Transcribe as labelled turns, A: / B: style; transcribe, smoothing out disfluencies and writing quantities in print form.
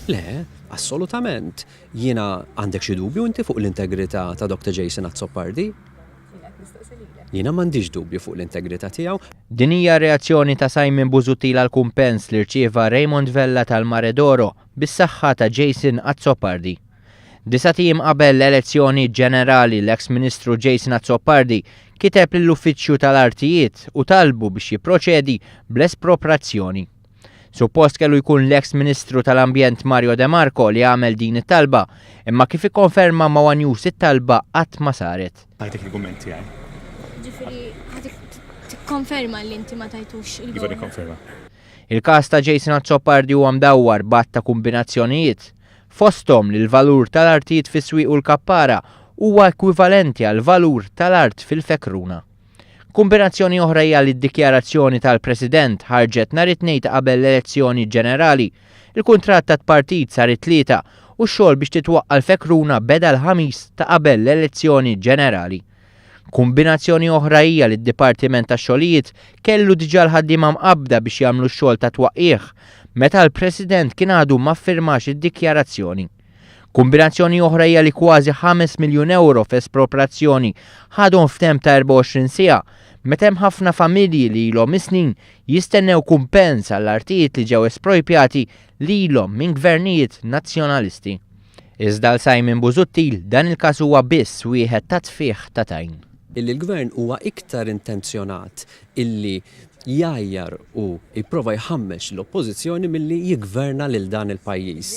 A: Le, assolutament. Jiena għandek xi dubju inti fuq l-integrità ta' Dr. Jason Azzopardi? Jiena m'għandix dubju fuq l-integrità tiegħu.
B: Din hija r-reazzjoni ta' Simon Busuttil għall-kumpens li rċieva Raymond Vella tal-Mare d'Oro bis-saħħa ta' Jason Azzopardi. Disat ijiem qabel l-elezzjoni ġenerali l-eks Ministru Jason Azzopardi kiteb lill-Uffiċċju tal-Artijiet u talbu biex jipproċedi bl-esproprazzjoni. Suppost kellu jkun l-eks Ministru tal-Ambjent Mario De Marco li għamel din it-talba, imma kif ikkonferma ma' one News it-talba qatt ma saret.
C: Tajtek il-kumment tiegħi.
D: Ġifieri ħa tikkonferma li inti ma tajtux il
C: Iva nikkonferma.
B: Il-każ ta' Jason Azzopardi huwa mdawwar b'għadd ta' kumbinazzjonijiet. Fosthom li l-valur tal-artijiet fis-Swieq u l-Kappara huwa ekwivalenti għall-valur tal-art fil-Fekruna. Kumbinazzjoni oħra hija li d-dikjarazzjoni tal-President ħarġet nhar it-Tnejn ta' qabel l-elezzjoni ġenerali. Il-kuntratt tat-partit sar it-Tlieta u x-xogħol biex titwaqqa' l-Fekruna beda l-Ħamis ta' qabel l-elezzjoni ġenerali. Kumbinazzjoni oħra hija li d-Dipartiment tax-Xogħlijiet kellu diġà l-ħaddiema mqabbda biex jagħmlu x-xogħol ta' twaqqigħ meta l-President kien għadu ma ffirmax id-dikjarazzjoni. Kumbinazzjoni oħra hija li kważi 5 miljun ewro f'esproprazzjoni ħadhom f'temp ta' 24 siegħa meta hemm ħafna familji li ilhom is-snin jistennew kumpens għall-artijiet li ġew esprojpjati lilhom minn gvernijiet Nazzjonalisti. Iżda għal Simon Busuttil dan il-każ huwa biss wieħed ta' tfigħ ta' tajn.
A: Illi l-Gvern huwa iktar intenzjonat illi jgħajjar u jprova jħammeġ l-Oppożizzjoni milli jiggverna lil dan il-pajjiż.